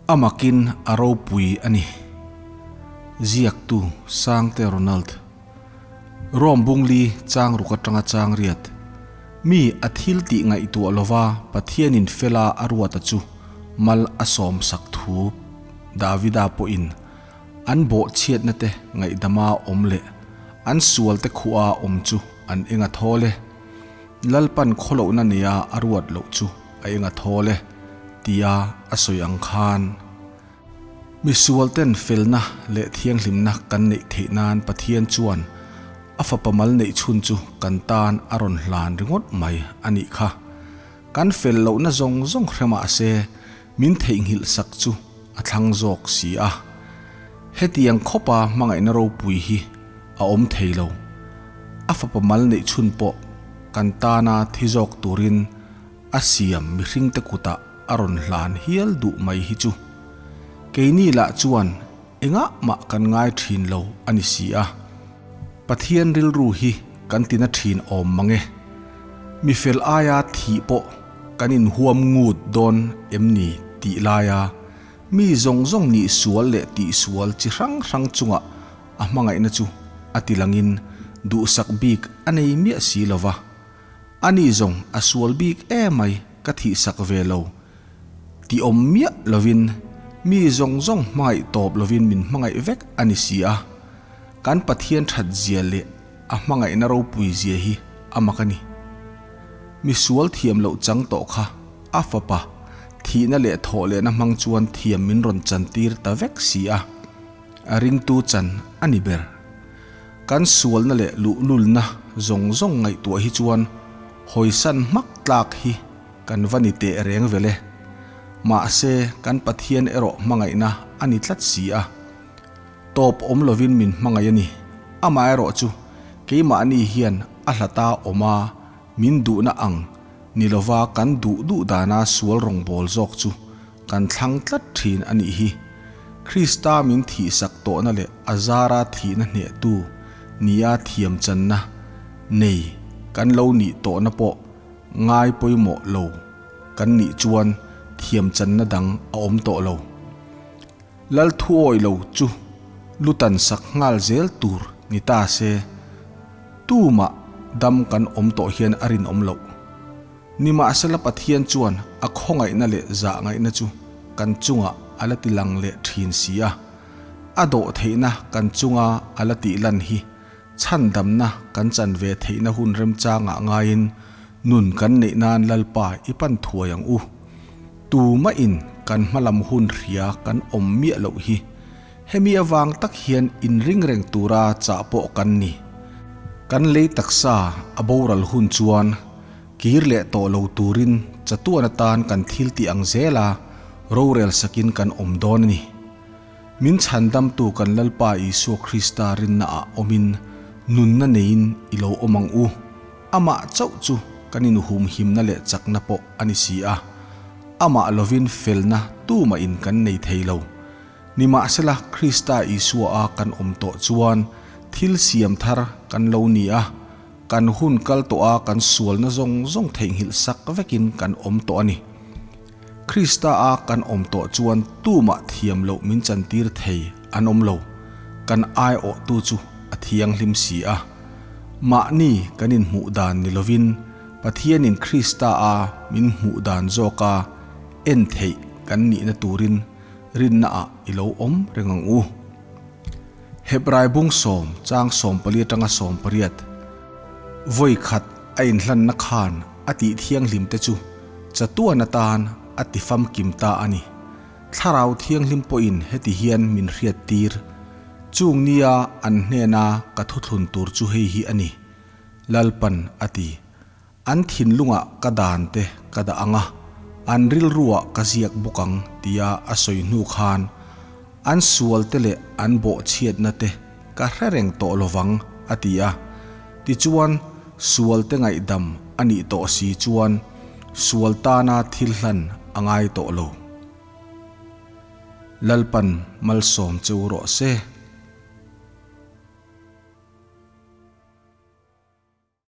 A makin a ropui a ni. Ziaktu Sangte Ronald. Rome bungli chang ruk atanga chang riat. Mi a thil tih ngaihtuah lova Pathianin fela a ruata chu mal a sawm sak thu Davida pawhin an bawhchhiatna te ngaihdama awm leh an sual te khuaa awm chu an eng a thawl e. Lalpan khawlohna nia a ruat loh chu a eng a thawl e, tia a sawi ang khan. Misualten felna leh thianghlimna kan neih theih nan Pathian chuan a fapa mal neih chhun chu kan tan a rawn hlan ringawt mai a nih kha. Kan fel lohna zawng zawng hre mah se min theihnghilh sak chu a thlang zawk si a. Hetiang khawpa hmangaihna ropui hi a awm thei lo. A fapa mal neih chhun pawh kan tana thi zawk turin a siam mihringte kutah a rawn hlan hial duh mai hi chu keini lah chuan engah mah kan ngai thin lo a ni si a. Pathian rilru hi kan tina thin awm mang e. Mi fel aia thih pawh kan inhuam ngut dawn em ni tih laia mi zawng zawng nih sual leh tih sual chi hrang hrang chungah a hmangaihna chu a tilangin duhsak bik a nei miah si lova. Ani zawng a sual bik emai ka thihsak ve lo ti awm miah lovin mi zawng zawng hmangaih tawp lovin min hmangaih vek a ni si a. Kan Pathian that zia leh a hmangaihna ropui zia hi a mak a ni. Mi sual thiam loh chang tawh kha a fapa thihna leh thawh lehna hmang chuan thiam min rawn chantir ta vek si a. A ringtu chan a ni ber. Kan sualna leh luhlulna zawng zawng ngaihtuah hi chuan hawisan hmak tlak hi kan va ni teh reng vel e. Mahse, kan Pathian erawh hmangaihna a ni tlat si a. Tawp awm lovin min hmangaih a ni. Amaherawh chu keimahni hian a hlata awm a, min duhna ang ni lova kan duh duh dana sual rawngbâwl zawk chu kan thlang tlat thin a nih hi. Krista min thihsak tawhna leh a zara thihna hnehtu nia thiamchanna nei kan lo nih tawhna pawh ngai pawimawh lo kan nih chuan thiamchanna dang a awm tawh lo. Lal thuawi lo chu lutan sak nghal zel tur ni ta se, tumah dam kan awm tawh hian a rinawm loh. Nimahsela Pathian chuan a khawngaihna leh zahngaihna chu kan chungah a la ti lang leh thin si a, a dawh theihna kan chunga a la tih lan hi chhandamna kan chan ve theihna hun remchangah ngaiin nun kan neih nan Lalpa i pan thuai ang u. Tumahin kan hmalam hun hria kan awm miah loh hi hemi avang tak hian inring reng tura chah pawh kan ni. Kan lei taksa a boral hun chuan Kir leh tawh lo turin chatuan atan kan thil tih ang zela rorel sakin kan awm dawn a ni. Min chhandamtu kan Lalpa Isua Krista rinnaah awmin nunna neiin i lo awm ang u. Amah chauh chu kan inhumhimna leh chakna pawh a ni si a. Amah lovin felna tumahin kan nei thei lo. Nimahsela Krista Isua a kan awm tawh chuan thil siam thar kan lo ni a. Kan hun kal tawh a kan sualna zawng zawng theihnghilh sak vekin kan awm tawh a ni. Krista a kan awm tawh chuan tumah thiam loh min chantir thei an awm lo, kan aiawhtu chu a thianghlim si a. Mahni kan inhmuh dan ni lovin Pathianin Krista a min hmuh dan zawka en theih kan nihna turin rinnaah i lo awm reng ang u. Hebrai bung sawm chang 14 atanga 18, Vawi khat a inhlanna khan a tih thianghlim te chu chatuan atan a ti famkim ta a ni. Thlarau thianghlim pawhin heti hian min hriat tir, Chung nia an hnena ka thuthlun tur chu hei hi a ni, Lalpan a ti. An thinlungah ka dan te ka dah ang a, an rilruah ka ziak bawk ang tia a sawi hnu khan an sual te leh an bawhchhiatna te ka hre reng tawh lovang a ti a. Tichuan, sual te ngaihdam a nih tawh si chuan sual tana thil hlan a ngai tawh lo. Lalpan malsawm che u rawh se.